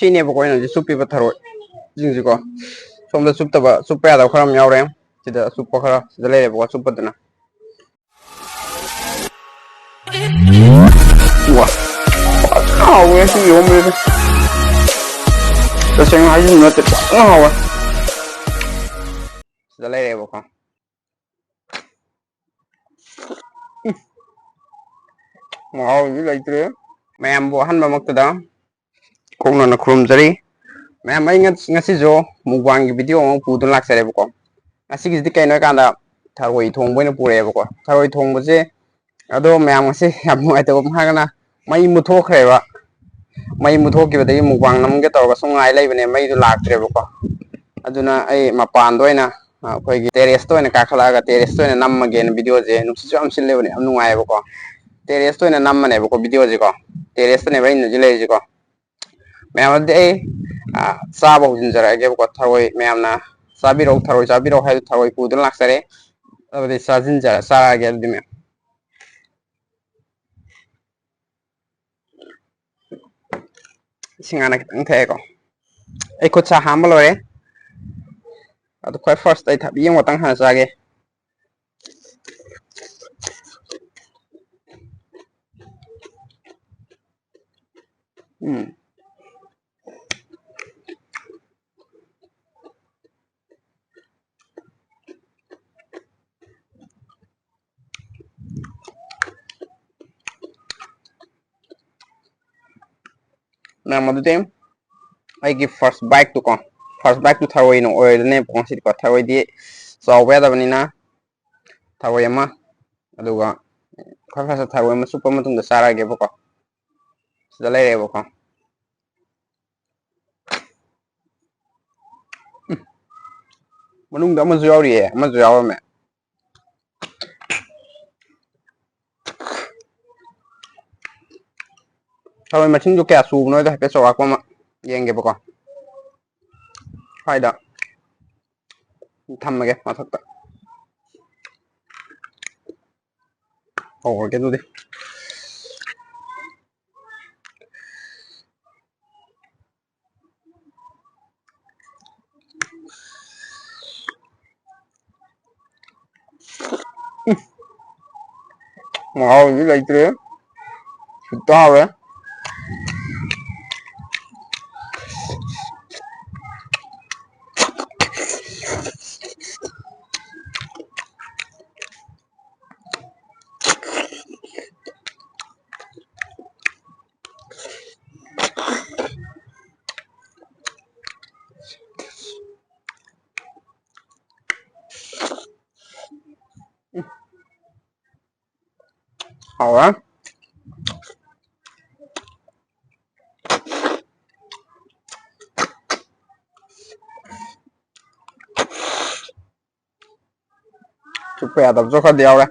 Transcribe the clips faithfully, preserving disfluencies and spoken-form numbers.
ꯁꯤꯅꯦꯕꯀꯣ ꯑꯩꯅ ꯍꯧꯖꯤꯛ ꯆꯨꯞꯄꯤꯕ ꯊꯔꯣꯏꯁꯤꯡꯁꯤꯀꯣ꯫ ꯁꯣꯝꯗ ꯆꯨꯞꯇꯕ, ꯆꯨꯞꯄ ꯌꯥꯗꯕ ꯈꯔ ꯑꯃ ꯌꯥꯎꯔꯦ꯫ ꯁꯤꯗ ꯑꯆꯨꯞꯄ ꯈꯔ ꯁꯤꯗ ꯂꯩꯔꯦꯕꯀꯣ, ꯑꯆꯨꯞꯄꯗꯨꯅ꯫ ꯋꯥ, ꯐꯖꯅ ꯍꯥꯎꯋꯦ ꯉꯁꯤ ꯏꯔꯣꯝꯕꯁꯦ꯫ ꯇꯁꯦꯡꯅ ꯍꯥꯏꯖꯤꯟꯕ ꯅꯠꯇꯦ, ꯐꯖꯅ ꯍꯥꯎꯋꯦ꯫ ꯁꯤꯗ ꯂꯩꯔꯦꯕꯀꯣ꯫ ꯎꯝ꯫ ꯃꯍꯥꯎꯗꯤ ꯂꯩꯇ꯭ꯔꯦ꯫ ꯃꯌꯥꯝꯕꯨ ꯑꯍꯥꯟꯕꯃꯛꯇꯗ ꯈꯣꯡꯅꯅ ꯈꯨꯔꯨꯝꯖꯔꯤ꯫ ꯃꯌꯥꯝ, ꯑꯩ ꯉ-, ꯉꯁꯤꯁꯨ mukbangꯒꯤ video ꯑꯃ ꯄꯨꯗꯨꯅ ꯂꯥꯛꯆꯔꯦꯕꯀꯣ꯫ ꯉꯁꯤꯒꯤꯁꯤꯗꯤ ꯀꯩꯅꯣ ꯍꯥꯏꯀꯥꯟꯗ ꯊꯔꯣꯏ ꯊꯣꯡꯕ ꯑꯣꯏꯅ ꯄꯨꯔꯛꯑꯦꯕꯀꯣ꯫ ꯊꯔꯣꯏ ꯊꯣꯡꯕꯁꯦ ꯑꯗꯣ ꯃꯌꯥꯝ, ꯉꯁꯤ ꯌꯥꯝ ꯅꯨꯡꯉꯥꯏꯇꯕ ꯑꯃ ꯍꯥꯏꯔꯒꯅ ꯃꯩ ꯃꯨꯠꯊꯣꯛꯈ꯭ꯔꯦꯕ꯫ ꯃꯩ ꯃꯨꯠꯊꯣꯛꯈꯤꯕꯗꯒꯤ mukbang ꯅꯝꯒꯦ ꯇꯧꯔꯒ ꯁꯨꯝ ꯉꯥꯏ ꯂꯩꯕꯅꯦ, ꯃꯩꯗꯣ ꯂꯥꯛꯇ꯭ꯔꯦꯕꯀꯣ꯫ ꯑꯗꯨꯅ ꯑꯩ ꯃꯄꯥꯟꯗ ꯑꯣꯏꯅ, ꯑ, ꯑꯩꯈꯣꯏꯒꯤ terraceꯇ ꯑꯣꯏꯅ ꯀꯥꯈꯠꯂꯛꯑꯒ terraceꯇ ꯑꯣꯏꯅ ꯅꯝꯃꯒꯦꯅ videoꯁꯦ꯫ ꯅꯨꯡꯁꯤꯠꯁꯨ ꯌꯥꯝ ꯁꯤꯠꯂꯦꯕꯅꯦ, ꯌꯥꯝ ꯅꯨꯡꯉꯥꯏꯌꯦꯕꯀꯣ꯫ Terraceꯇ ꯑꯣꯏꯅ ꯅꯝꯃꯅꯦꯕꯀꯣ videoꯁꯦꯀꯣ꯫ Terraceꯇꯅꯦꯕ ꯑꯩꯅ ꯍꯧꯖꯤꯛ ꯂꯩꯔꯤꯁꯦꯀꯣ꯫ ꯃꯌꯥꯝ ꯑꯗꯨꯗꯤ ꯑꯩ, ꯑ, ꯆꯥꯕ ꯍꯧꯖꯤꯟꯖꯔꯛꯑꯒꯦꯕꯀꯣ꯫ ꯊꯔꯣꯏ ꯃꯌꯥꯝꯅ ꯆꯥꯕꯤꯔꯛꯎ, ꯊꯔꯣꯏ ꯆꯥꯕꯤꯔꯛꯎ ꯍꯥꯏꯗꯨ ꯊꯔꯣꯏ ꯄꯨꯗꯨꯅ ꯂꯥꯛꯆꯔꯦ꯫ ꯑꯗꯨꯗꯤ ꯆꯥꯁꯤꯟꯖ-, ꯆꯥꯔꯛꯑꯒꯦ ꯑꯗꯨꯗꯤ ꯃꯌꯥꯝ꯫ ꯏꯁꯤꯡ ꯍꯥꯟꯅ ꯈꯤꯇꯪ ꯊꯛꯑꯦꯀꯣ꯫ ꯑꯩ ꯈꯨꯠ ꯁꯥ ꯍꯥꯝꯕ ꯂꯣꯏꯔꯦ꯫ ꯑꯗꯨ ꯈ꯭ꯋꯥꯏ first ꯑꯩ ꯊꯕꯤ ꯑꯃꯇꯪ ꯍꯥꯟꯅ ꯆꯥꯒꯦ꯫ ꯎꯝ꯫ ꯃꯌꯥꯝ, ꯑꯗꯨꯗꯤ ꯑꯩꯒꯤ first biteꯇꯨꯀꯣ, first biteꯇꯨ ꯊꯔꯣꯏꯅ ꯑꯣꯏꯔꯅꯦꯕꯀꯣ ꯉꯁꯤꯗꯤꯀꯣ꯫ ꯊꯔꯣꯏꯗꯤ ꯆꯥꯎꯕ ꯌꯥꯗꯕꯅꯤꯅ ꯊꯔꯣꯏ ꯑꯃ, ꯑꯗꯨꯒ ꯈꯔ ꯈꯔ ꯊꯔꯣꯏ ꯑꯃ ꯆꯨꯞꯄ ꯃꯇꯨꯡꯗ ꯆꯥꯔꯛꯑꯒꯦꯕꯀꯣ꯫ ꯁꯤꯗ ꯂꯩꯔꯦꯕꯀꯣ꯫ ꯎꯝ꯫ ꯃꯅꯨꯡꯗ ꯑꯃꯁꯨ ꯌꯥꯎꯔꯤꯌꯦ, ꯑꯃꯁꯨ ꯌꯥꯎꯔꯝꯃꯦ꯫ ꯊꯔꯣꯏ ꯃꯁꯤꯡꯗꯣ ꯀꯌꯥ ꯁꯨꯕꯅꯣꯗꯣ ꯍꯥꯏꯐꯦꯠ ꯆꯥꯎꯔꯥꯛꯄ ꯑꯃ ꯌꯦꯡꯒꯦꯕꯀꯣ꯫ ꯁ꯭ꯋꯥꯏꯗ ꯊꯝꯃꯒꯦ ꯃꯊꯛꯇ꯫ ꯍꯧꯔꯒꯦ ꯑꯗꯨꯗꯤ꯫ ꯃꯍꯥꯎꯗꯤ ꯂꯩꯇ꯭ꯔꯦ꯫ ꯁꯨꯠꯇ ꯍꯥꯎꯔꯦ꯫ ꯍꯥꯎꯔꯦ꯫ ꯆꯨꯞꯄ ꯌꯥꯗꯕꯁꯨ ꯈꯔꯗꯤ ꯌꯥꯎꯔꯦ꯫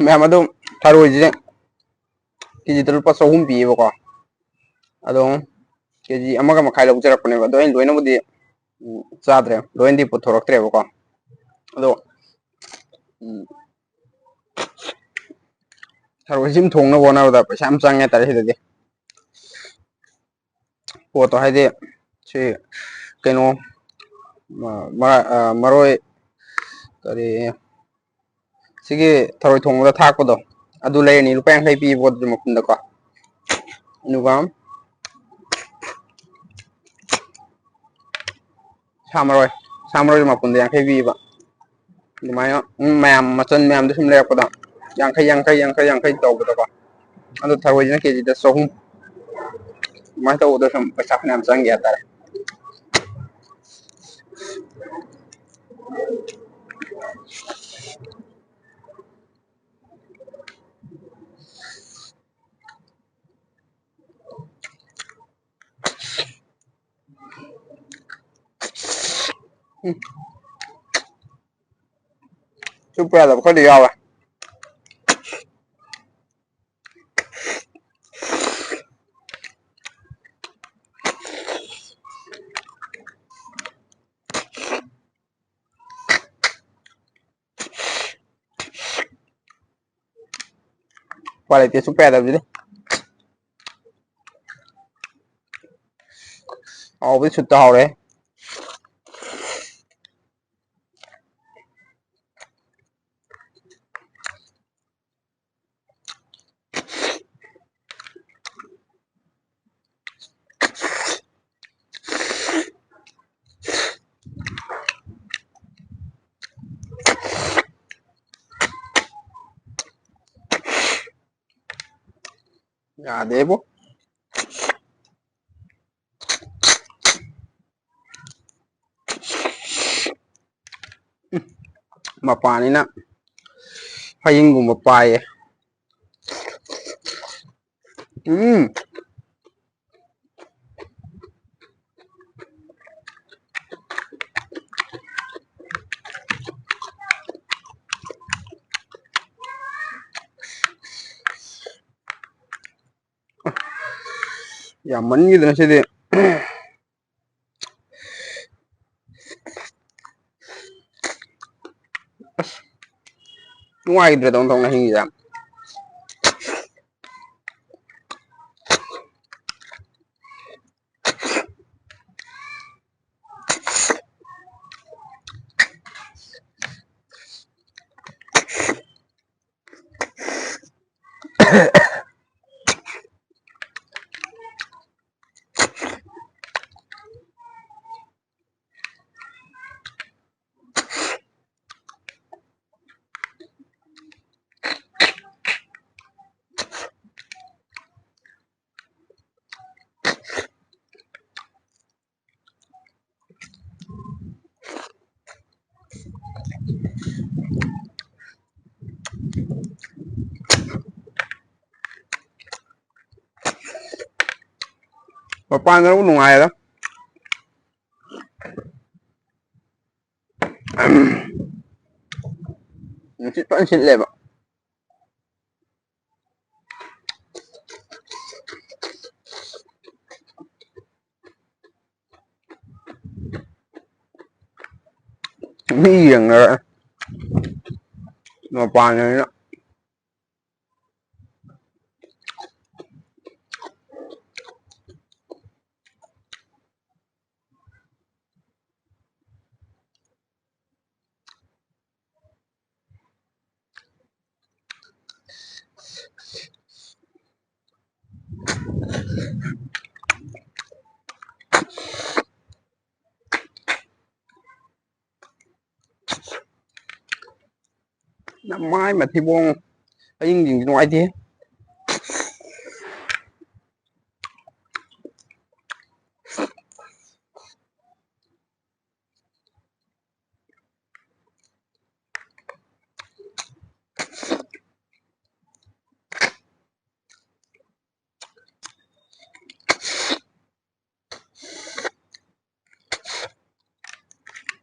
ꯃꯌꯥꯝ ꯑꯗꯨ ꯊꯔꯣꯏꯁꯦ ꯀꯦꯖꯤꯗ ꯂꯨꯄꯥ ꯆꯍꯨꯝ ꯄꯤꯌꯦꯕꯀꯣ꯫ ꯑꯗꯣ ꯀꯦꯖꯤ ꯑꯃꯒ ꯃꯈꯥꯏ ꯂꯧꯖꯔꯛꯄꯅꯦꯕ꯫ ꯑꯗꯣ ꯑꯩꯅ ꯂꯣꯏꯅꯕꯨꯗꯤ, ꯎꯝ, ꯆꯥꯗ꯭ꯔꯦ, ꯂꯣꯏꯅꯗꯤ ꯄꯨꯊꯣꯔꯛꯇ꯭ꯔꯦꯕꯀꯣ꯫ ꯑꯗꯣ, ꯎꯝ, ꯊꯔꯣꯏꯁꯤꯃ ꯊꯣꯡꯅꯕ ꯍꯣꯠꯅꯕꯗ ꯄꯩꯁꯥ ꯌꯥꯝ ꯆꯪꯉꯦ ꯍꯥꯏꯇꯥꯔꯦ ꯁꯤꯗꯗꯤ꯫ ꯄꯣꯠꯇꯣ ꯍꯥꯏꯗꯤ ꯁꯤ ꯀꯩꯅꯣ, ꯃ-, ꯃ-, ꯑ, ꯃꯔꯣꯏ, ꯀꯔꯤ, ꯁꯤꯒꯤ ꯊꯔꯣꯏ ꯊꯣꯡꯕꯗ ꯊꯥꯛꯄꯗꯣ, ꯑꯗꯨ ꯂꯩꯔꯅꯤ, ꯂꯨꯄꯥ ꯌꯥꯡꯈꯩ ꯄꯤꯕ ꯄꯣꯠꯇꯨ ꯃꯄꯨꯟꯗꯀꯣ꯫ ꯑꯗꯨꯒ ꯁꯥ ꯃꯔꯣꯏ, ꯁꯥ ꯃꯔꯣꯏꯁꯨ ꯃꯄꯨꯟꯗ ꯌꯥꯡꯈꯩ ꯄꯤꯕ꯫ ꯑꯗꯨꯃꯥꯏꯅ, ꯎꯝ, ꯃꯌꯥꯝ ꯃꯆꯜ ꯃꯌꯥꯝꯗꯣ ꯁꯨꯝ ꯂꯩꯔꯛꯄꯗ ꯌꯥꯡꯈꯩ, ꯌꯥꯡꯈꯩ, ꯌꯥꯡꯈꯩ, ꯌꯥꯡꯈꯩ ꯇꯧꯕꯗꯀꯣ꯫ ꯑꯗꯣ ꯊꯔꯣꯏꯁꯤꯅ ꯀꯦꯖꯤꯗ ꯆꯍꯨꯝ꯫ ꯑꯗꯨꯃꯥꯏꯅ ꯇꯧꯕꯗ ꯁꯨꯝ ꯄꯩꯁꯥ ꯐꯅꯌꯥꯝ ꯆꯪꯒꯦ ꯍꯥꯏꯇꯥꯔꯦ꯫ ꯎꯝ꯫ ꯆꯨꯞꯄ ꯌꯥꯗꯕ ꯈꯔꯗꯤ ꯌꯥꯎꯔꯦ꯫ ꯎꯄꯥꯏ ꯂꯩꯇꯦ, ꯆꯨꯞꯄ ꯌꯥꯗꯕꯁꯤꯗꯤ꯫ ꯍꯥꯎꯕꯗꯤ ꯁꯨꯠꯇ ꯍꯥꯎꯔꯦ꯫ ꯌꯥꯗꯦꯕꯣ꯫ ꯃꯄꯥꯅꯤꯅ ꯍꯌꯤꯡꯒꯨꯝꯕ ꯄꯥꯏꯌꯦ꯫ ꯎꯝ꯫ ꯌꯥꯝꯃꯟꯈꯤꯗꯅ ꯁꯤꯗꯤ꯫ ꯑꯁ, ꯅꯨꯡꯉꯥꯏꯈꯤꯗ꯭ꯔꯦꯗ ꯑꯣꯟꯊꯣꯛꯅ ꯍꯤꯡꯉꯤꯁꯦ꯫ ꯃꯄꯥꯟꯗꯅꯕꯨ ꯅꯨꯡꯉꯥꯏꯔꯦꯗ꯫ ꯅꯨꯡꯁꯤꯠ ꯐꯖꯅ ꯁꯤꯠꯂꯦꯕ꯫ ꯃꯤ ꯌꯦꯡꯅꯔꯦ ꯃꯄꯥꯟꯗꯅꯤꯅ꯫ ꯅꯃꯥꯏ ꯃꯊꯤꯕꯣꯡ꯫ ꯑꯌꯤꯡꯁꯤꯡꯁꯤ ꯅꯨꯡꯉꯥꯏꯇꯦ꯫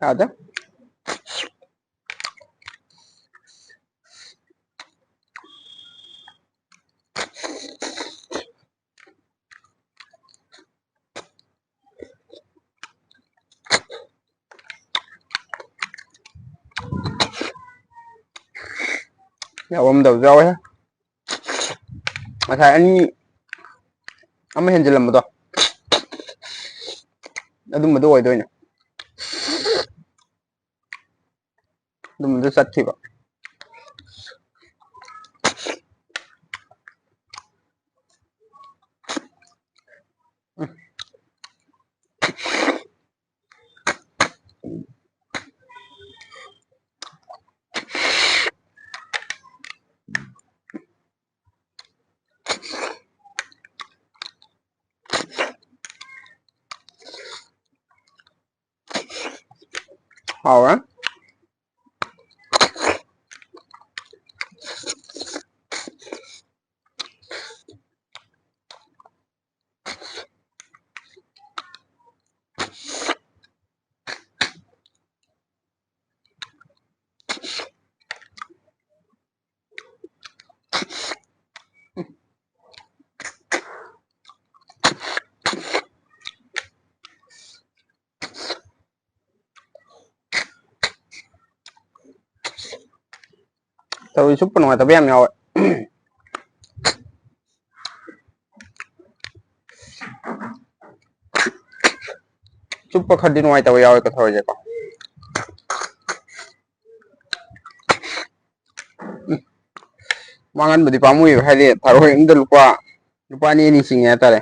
ꯌꯥꯗꯦ꯫ ꯌꯥꯎꯔꯝꯗꯕꯁꯨ ꯌꯥꯎꯋꯦ꯫ ꯉꯁꯥꯏ ꯑꯅꯤ ꯑꯃ ꯍꯦꯟꯖꯤꯜꯂꯝꯕꯗꯣ, ꯑꯗꯨꯝꯕꯗꯣ ꯑꯣꯏꯗꯣꯏꯅꯦ꯫ ꯑꯗꯨꯝꯕꯗꯣ ꯆꯠꯈꯤꯕ꯫ ꯍꯥꯎꯔꯦ꯫ ꯇꯧꯔꯤ ꯆꯨꯞꯄ ꯅꯨꯡꯉꯥꯏꯇꯕ ꯌꯥꯝ ꯌꯥꯎꯋꯦ꯫ ꯆꯨꯞꯄ ꯈꯔꯗꯤ ꯅꯨꯡꯉꯥꯏꯇꯕ ꯌꯥꯎꯋꯦ ꯀꯣ ꯊꯔꯣꯏꯁꯦꯀꯣ꯫ ꯎꯝ꯫ ꯃꯥꯡꯍꯟꯕꯗꯤ ꯄꯥꯝꯃꯨꯏꯕ, ꯍꯥꯏꯗꯤ ꯊꯔꯣꯏ ꯑꯝꯗ ꯂꯨꯄꯥ, ꯂꯨꯄꯥ ꯑꯅꯤ ꯑꯅꯤ ꯆꯤꯡꯉꯦ ꯍꯥꯏꯇꯥꯔꯦ꯫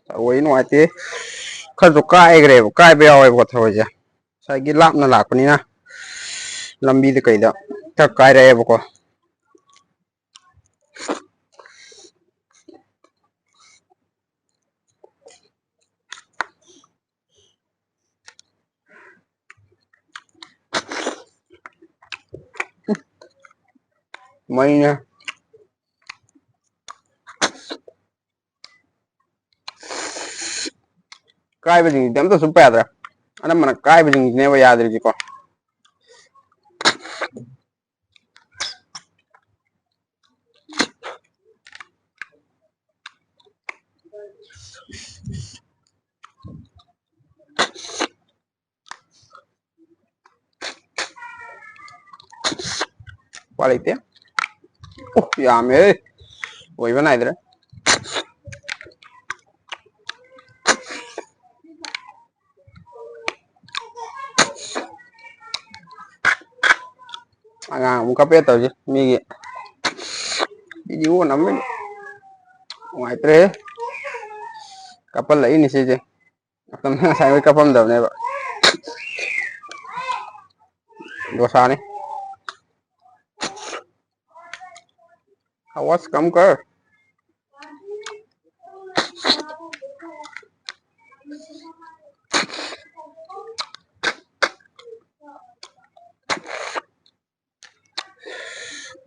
ꯊꯔꯣꯏ ꯅꯨꯡꯉꯥꯏꯇꯦ꯫ ꯈꯔꯁꯨ ꯀꯥꯏꯈ꯭ꯔꯦꯕ, ꯀꯥꯏꯕ ꯌꯥꯎꯋꯦꯕꯀꯣ ꯊꯔꯣꯏꯁꯦ꯫ ꯉꯁꯥꯏꯒꯤ ꯂꯥꯞꯅ ꯂꯥꯛꯄꯅꯤꯅ ꯂꯝꯕꯤꯗ ꯀꯩꯗ ꯈꯔ ꯀꯥꯏꯔꯛꯑꯦꯕꯀꯣ꯫ ꯃꯩꯅꯦ꯫ ꯀꯥꯏꯕꯁꯤꯡꯁꯤꯗꯤ ꯑꯝꯇ ꯆꯨꯞꯄ ꯌꯥꯗ꯭ꯔꯦ꯫ ꯑꯅꯝꯕꯅ ꯀꯥꯏꯕꯁꯤꯡꯁꯤꯅꯦꯕ ꯌꯥꯗ꯭ꯔꯤꯁꯤꯀꯣ꯫ ꯎꯄꯥꯏ ꯂꯩꯇꯦ꯫ ꯑꯣ, ꯌꯥꯝꯃꯦꯍꯦ꯫ ꯑꯣꯏꯕ ꯅꯥꯏꯗ꯭ꯔꯦ꯫ ꯑꯉꯥꯡ ꯑꯃꯨꯛ ꯀꯞꯄꯦ ꯇꯧꯔꯤꯁꯦ ꯃꯤꯒꯤ video ꯅꯝꯕꯩ꯫ ꯅꯨꯡꯉꯥꯏꯇ꯭ꯔꯦꯍꯦ꯫ ꯀꯞꯄꯜꯂꯛꯏꯅꯤ ꯁꯤꯁꯦ꯫ ꯃꯇꯝꯗ ꯉꯁꯥꯏ ꯍꯣꯏ ꯀꯞꯄꯝꯗꯕꯅꯦꯕ꯫ ꯗꯣꯁꯥꯅꯤ꯫ आवाज कम कर।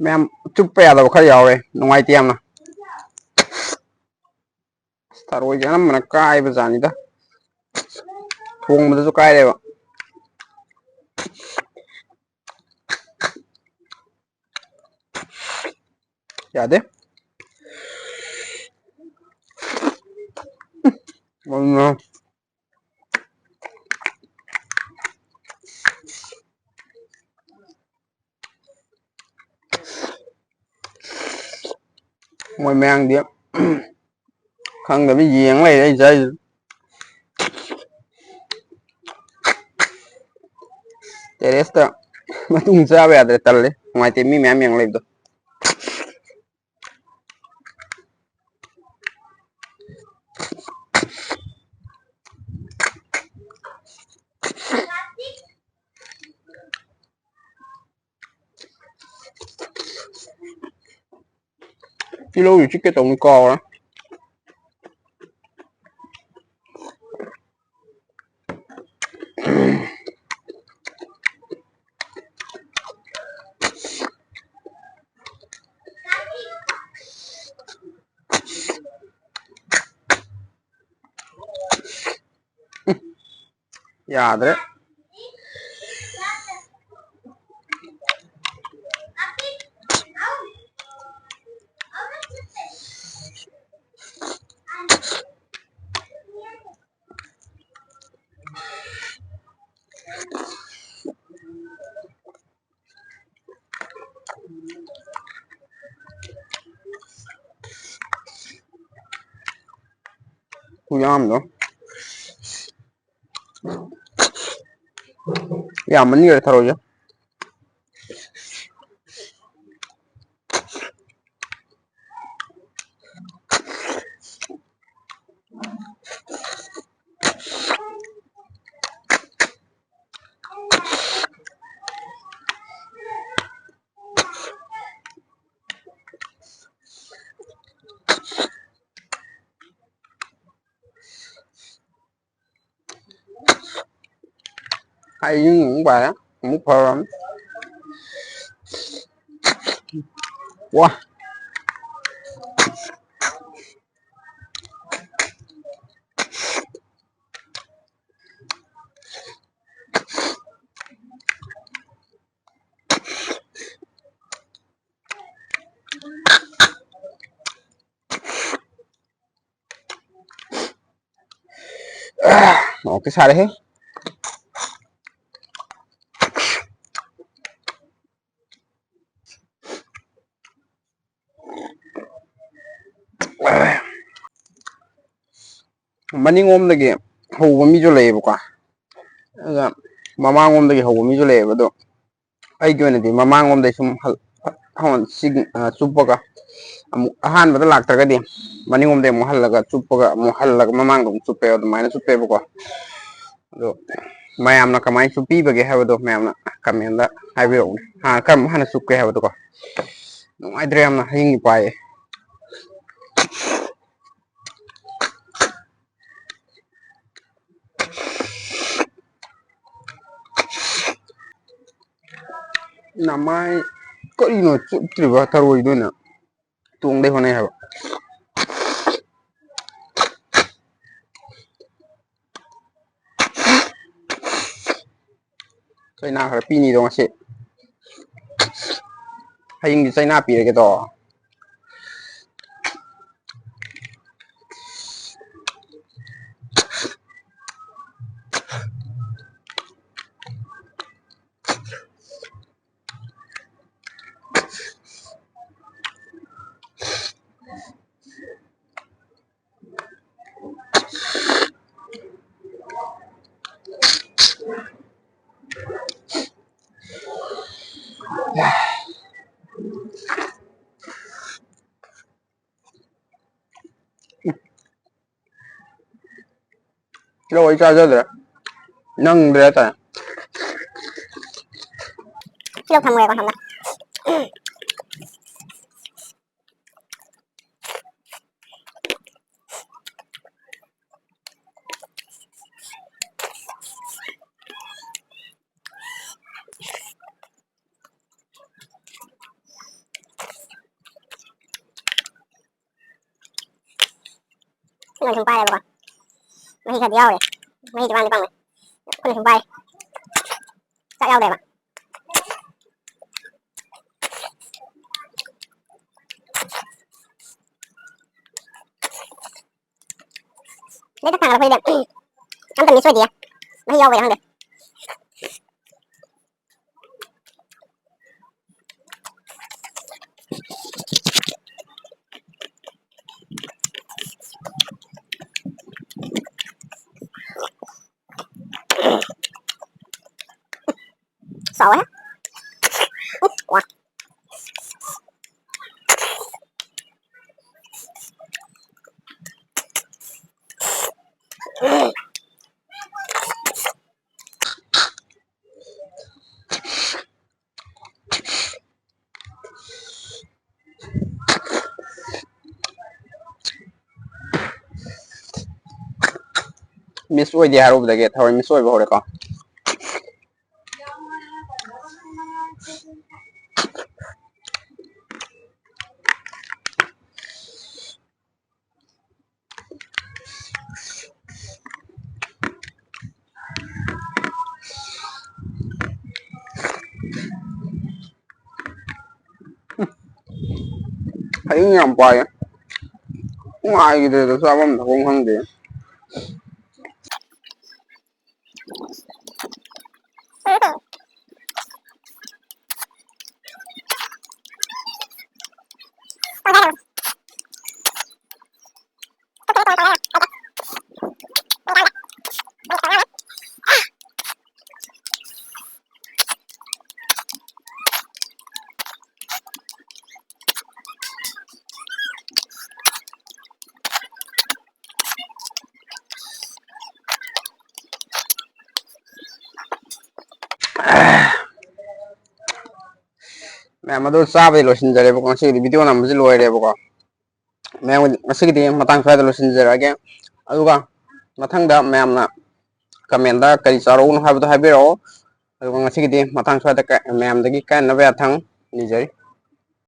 ꯃꯌꯥꯝ ꯆꯨꯞꯄ ꯌꯥꯗꯕ ꯈꯔ ꯌꯥꯎꯔꯦ, ꯅꯨꯡꯉꯥꯏꯇꯦ ꯌꯥꯝꯅ꯫ ꯑꯁ, ꯊꯔꯣꯏꯁꯦ ꯑꯅꯝꯕꯅ ꯀꯥꯏꯕ ꯖꯥꯠꯅꯤꯗ꯫ ꯊꯣꯡꯕꯗꯁꯨ ꯀꯥꯏꯔꯦꯕ꯫ ꯌꯥꯗꯦ꯫ ꯎꯝ꯫ ꯃꯣꯏ ꯃꯌꯥꯡꯗꯤ ꯈꯪꯗꯕꯤ ꯌꯦꯡ ꯂꯩꯔꯦ ꯑꯩ ꯆꯥꯏꯁꯦ꯫ Terrace ꯇ ꯃꯇꯨꯡ ꯆꯥꯕ ꯌꯥꯗ꯭ꯔꯦ, ꯇꯜꯂꯦ, ꯅꯨꯡꯉꯥꯏꯇꯦ ꯃꯤ ꯃꯌꯥꯝ ꯌꯦꯡ ꯂꯩꯕꯗꯣ꯫ ꯇꯤꯜꯍꯧꯁꯨ ꯆꯤꯛꯀꯦ ꯇꯧꯅꯤ, ꯀꯥꯎꯔꯦ꯫ ꯌꯥꯗ꯭ꯔꯦ꯫ ꯈꯨꯌꯥꯝꯗꯣ꯫ ꯌꯥꯝꯃꯟꯈꯔꯦ ꯊꯔꯣꯏꯁꯦ꯫ ꯍꯌꯦꯡ ꯑꯃꯨꯛ ꯄꯥꯏꯔꯦ, ꯑꯃꯨꯛ ꯐꯔꯝ꯫ ꯋꯥ꯫ ꯃꯣꯔꯣꯛꯇꯤ ꯁꯥꯔꯦꯍꯦ꯫ ꯃꯅꯤꯡꯂꯣꯝꯗꯒꯤ ꯍꯧꯕ ꯃꯤꯁꯨ ꯂꯩꯌꯦꯕꯀꯣ, ꯑꯗꯨꯒ ꯃꯃꯥꯡꯂꯣꯝꯗꯒꯤ ꯍꯧꯕ ꯃꯤꯁꯨ ꯂꯩꯌꯦꯕ꯫ ꯑꯗꯣ ꯑꯩꯒꯤ ꯑꯣꯏꯅꯗꯤ ꯃꯃꯥꯡꯂꯣꯝꯗꯩ ꯁꯨꯝ ꯍꯜ-, ꯍ-, ꯁꯤ, ꯑ, ꯆꯨꯞꯄꯒ ꯑꯃꯨꯛ ꯑꯍꯥꯟꯕꯗ ꯂꯥꯛꯇ꯭ꯔꯒꯗꯤ ꯃꯅꯤꯡꯂꯣꯝꯗꯩ ꯑꯃꯨꯛ ꯍꯜꯂꯒ ꯆꯨꯞꯄꯒ ꯑꯃꯨꯛ ꯍꯜꯂꯒ ꯃꯃꯥꯡꯗ ꯑꯃꯨꯛ ꯆꯨꯞꯄꯦꯕ, ꯑꯗꯨꯃꯥꯏꯅ ꯆꯨꯞꯄꯦꯕꯀꯣ꯫ ꯑꯗꯣ ꯃꯌꯥꯝꯅ ꯀꯃꯥꯏꯅ ꯆꯨꯞꯄꯤꯕꯒꯦ ꯍꯥꯏꯕꯗꯣ ꯃꯌꯥꯝꯅ comment ꯍꯥꯏꯕꯤꯔꯛꯎꯅꯦ꯫ ꯍꯥꯟꯅ ꯀꯔꯝꯕ ꯍꯥꯟꯅ ꯆꯨꯞꯀꯦ ꯍꯥꯏꯕꯗꯣꯀꯣ꯫ ꯅꯨꯡꯉꯥꯏꯇ꯭ꯔꯦ ꯌꯥꯝꯅ, ꯍꯌꯤꯡꯒꯤ ꯄꯥꯏꯌꯦ꯫ ꯅꯃꯥꯏ, ꯀꯔꯤꯅꯣ ꯆꯨꯞꯇ꯭ꯔꯤꯕ ꯊꯔꯣꯏꯗꯣ ꯑꯣꯏꯅ? ꯇꯣꯡꯗꯩ ꯍꯣꯠꯅꯩ ꯍꯥꯏꯕ꯫ ꯆꯩꯅꯥ ꯈꯔ ꯄꯤꯅꯤꯗꯣ ꯉꯁꯤ꯫ ꯍꯌꯦꯡꯗꯤ ꯆꯩꯅꯥ ꯄꯤꯔꯒꯦꯗꯣ꯫ ꯁꯤꯗ ꯋꯥꯔꯤ ꯆꯥꯖꯗ꯭ꯔꯦ꯫ ꯅꯪꯗ꯭ꯔꯦ ꯍꯥꯏꯇꯥꯔꯦ꯫ ꯁꯤꯗ ꯊꯝꯃꯨꯔꯦꯀꯣ, ꯊꯝꯃꯦ꯫ ꯁꯤꯅ ꯁꯨꯝ ꯄꯥꯏꯔꯦꯕꯀꯣ꯫ ꯃꯍꯤ ꯈꯔꯗꯤ ꯌꯥꯎꯔꯦ꯫ ꯃꯍꯤꯗꯤ ꯄꯥꯡꯗꯤ ꯄꯥꯡꯉꯦ꯫ ꯈꯨꯠꯅ ꯁꯨꯝ ꯄꯥꯏꯔꯦ꯫ ꯆꯥꯛ ꯌꯥꯎꯗ꯭ꯔꯦꯕ꯫ ꯂꯩꯇ ꯊꯥꯡꯒꯠꯂꯛꯄꯩꯗ ꯑꯝꯇ miss ꯑꯣꯏꯗꯤꯌꯦ꯫ ꯃꯍꯤ ꯌꯥꯎꯕꯩꯔ ꯈꯪꯗꯦ꯫ ꯆꯥꯎꯋꯦ꯫ ꯋꯥ꯫ Miss ꯑꯣꯏꯗꯦ ꯍꯥꯏꯔꯨꯕꯗꯒꯤ ꯊꯑꯣꯏ miss ꯑꯣꯏꯕ ꯍꯧꯔꯦꯀꯣ꯫ ꯍꯌꯤꯡ ꯌꯥꯝ ꯄꯥꯏꯌꯦ꯫ ꯅꯨꯡꯉꯥꯏꯈꯤꯗ꯭ꯔꯦꯗ, ꯆꯥꯐꯝ ꯊꯛꯐꯝ ꯈꯪꯗꯦ꯫ ꯃꯌꯥꯝ ꯑꯗꯨ ꯆꯥꯕꯗꯤ ꯂꯣꯏꯁꯤꯟꯖꯔꯦꯕꯀꯣ꯫ ꯉꯁꯤꯒꯤꯗꯤ video ꯅꯝꯕꯁꯤ ꯂꯣꯏꯔꯦꯕꯀꯣ꯫ ꯃꯌꯥꯝ ꯉꯁꯤꯒꯤꯗꯤ ꯃꯇꯥꯡ ꯁ꯭ꯋꯥꯏꯗ ꯂꯣꯏꯁꯤꯟꯖꯔꯛꯑꯒꯦ꯫ ꯑꯗꯨꯒ ꯃꯊꯪꯗ ꯃꯌꯥꯝꯅ comment ꯀꯔꯤ ꯆꯥꯔꯛꯎꯅꯣ ꯍꯥꯏꯕꯗꯣ ꯍꯥꯏꯕꯤꯔꯛꯑꯣ꯫ ꯑꯗꯨꯒ ꯉꯁꯤꯒꯤꯗꯤ ꯃꯇꯥꯡ ꯁ꯭ꯋꯥꯏꯗ ꯀ-, ꯃꯌꯥꯝꯗꯒꯤ ꯀꯥꯏꯅꯅꯕ ꯌꯥꯊꯪ ꯅꯤꯖꯔꯤ꯫